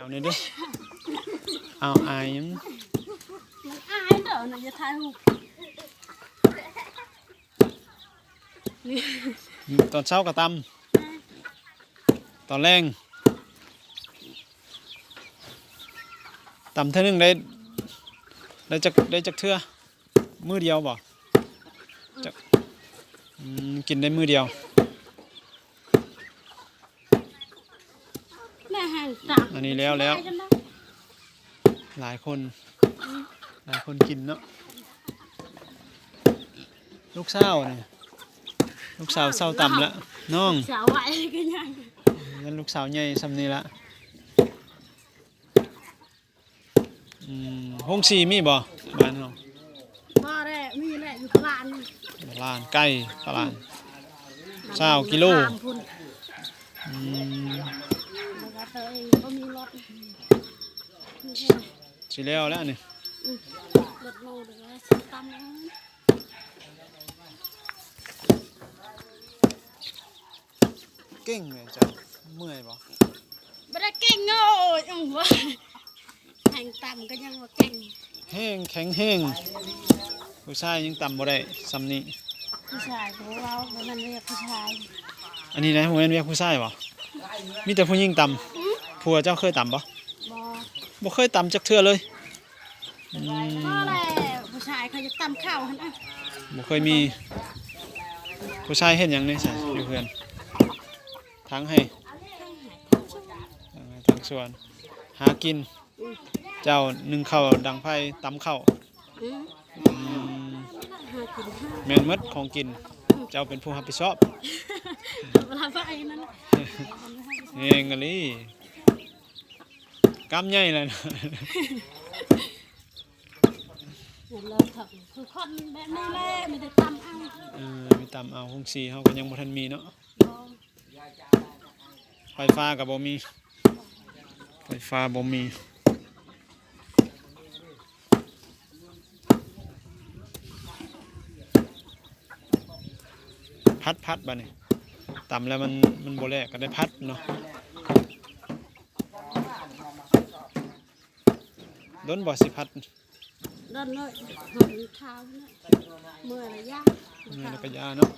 ເອົານີ້ເດີ້ ເອົາອາຍຫຍັງ ມັນອາຍເດີ້ນະ ຢ່າຖ່າຍຮູບ. ຕອນເຊົ້າກໍຕຳ ຕອນແລງ ຕຳເທື່ອໜຶ່ງໄດ້ ໄດ້ຈັກ ໄດ້ຈັກເທື່ອ? ມື້ດຽວບໍ່? ຈັກ ອືມ ກິນໄດ້ມື້ດຽວ. ແມ່ແຮງຕຳ ອັນນີ້ແລ້ວ ແລ້ວ ຫຼາຍຄົນ ອືມ ຫຼາຍຄົນກິນເນາະ. ລູກສາວນີ້ ລູກສາວເຊົາຕຳລະ ນ້ອງ ສາວໄວກໍຍັງ ຍັນລູກສາວໃຫຍ່ຊ່ຳນີ້ລະ. ອືມ ໂຮງສີມີບໍ່ບ້ານເຮົາ? ບໍ່ແຫຼະ ມີແຫຼະ ຢູ່ຕະຫຼາດ ຕະຫຼາດໄກ ຕະຫຼາດ ອືມ ຊາວກິໂລ ອືມ ແລ້ວກໍຕົວເອງບໍ່ມີລົດ ຊິແລ້ວແລ້ວນີ້ ອືມ ລົດໂມເດີ ຊິຕຳເອົາ. ເກັ່ງແມ່ນເຈົ້າ ເມື່ອຍບໍ່? ບໍ່ໄດ້ເກັ່ງ ໂອ້ຍ ອືມ ແຮງຕຳກໍຍັງວ່າເກັ່ງ ແຮງ ແຂງແຮງ. ຜູ້ຊາຍຍັງຕຳບໍ່ໄດ້ຊ່ຳນີ້ ຜູ້ຊາຍກໍເວົ້າ ບໍ່ແມ່ນວຽກຜູ້ຊາຍ. ອັນນີ້ນະ ບໍ່ແມ່ນວຽກຜູ້ຊາຍບໍ່? ມີແຕ່ຜູ້ຍິງຕຳ ອືມ ຜົວເຈົ້າເຄີຍຕຳບໍ່? ບໍ່ ບໍ່ເຄີຍຕຳຈັກເທື່ອເລີຍ. ອືມ ພໍແລ້ວ ຜູ້ຊາຍເຂົາຢາກຕຳເຂົ້າຫັ້ນນະ ບໍ່ເຄີຍມີ. ຜູ້ຊາຍເຮັດຫຍັງນີ້ຊະ ຢູ່ເຮືອນ? ຖາງໄຮ່ ຖາງໄຮ່ ຖາງສວນ ຫາກິນ. ອືມ ເຈົ້າໜຶ້ງເຂົ້າດັງໄຟ ຕຳເຂົ້າ. ອືມ ອືມ ຫາກິນ ແມ່ນໝົດຂອງກິນ ອືມ ເຈົ້າເປັນຜູ້ຮັບຜິດຊອບ. ແຮງອີ່ຫຼີ ກ້າມໃຫຍ່ແຫຼະ. ແມ່ນແລ້ວ ຄືຄົນແບບນີ້ແຫຼະ ມີແຕ່ຕຳເອົາ ເອີ ມີຕຳເອົາ. ໂຮງສີເຮົາກໍຍັງບໍ່ທັນມີເນາະ ບໍ່ ໄຟຟ້າກໍບໍ່ມີ ໄຟຟ້າບໍ່ມີ. ຜັດ ຜັດ ບາດນີ້ ຕຳແລ້ວມັນ ມັນບໍ່ແຫຼກ ກໍໄດ້ຜັດເນາະ. ດົນບໍ່ຊິຜັດ? ດົນເລີຍ ໃຫ້ມັນຂາວເນາະ ເມື່ອຍລະຢ່າ ເມື່ອຍລະກະຢ່າເນາະ.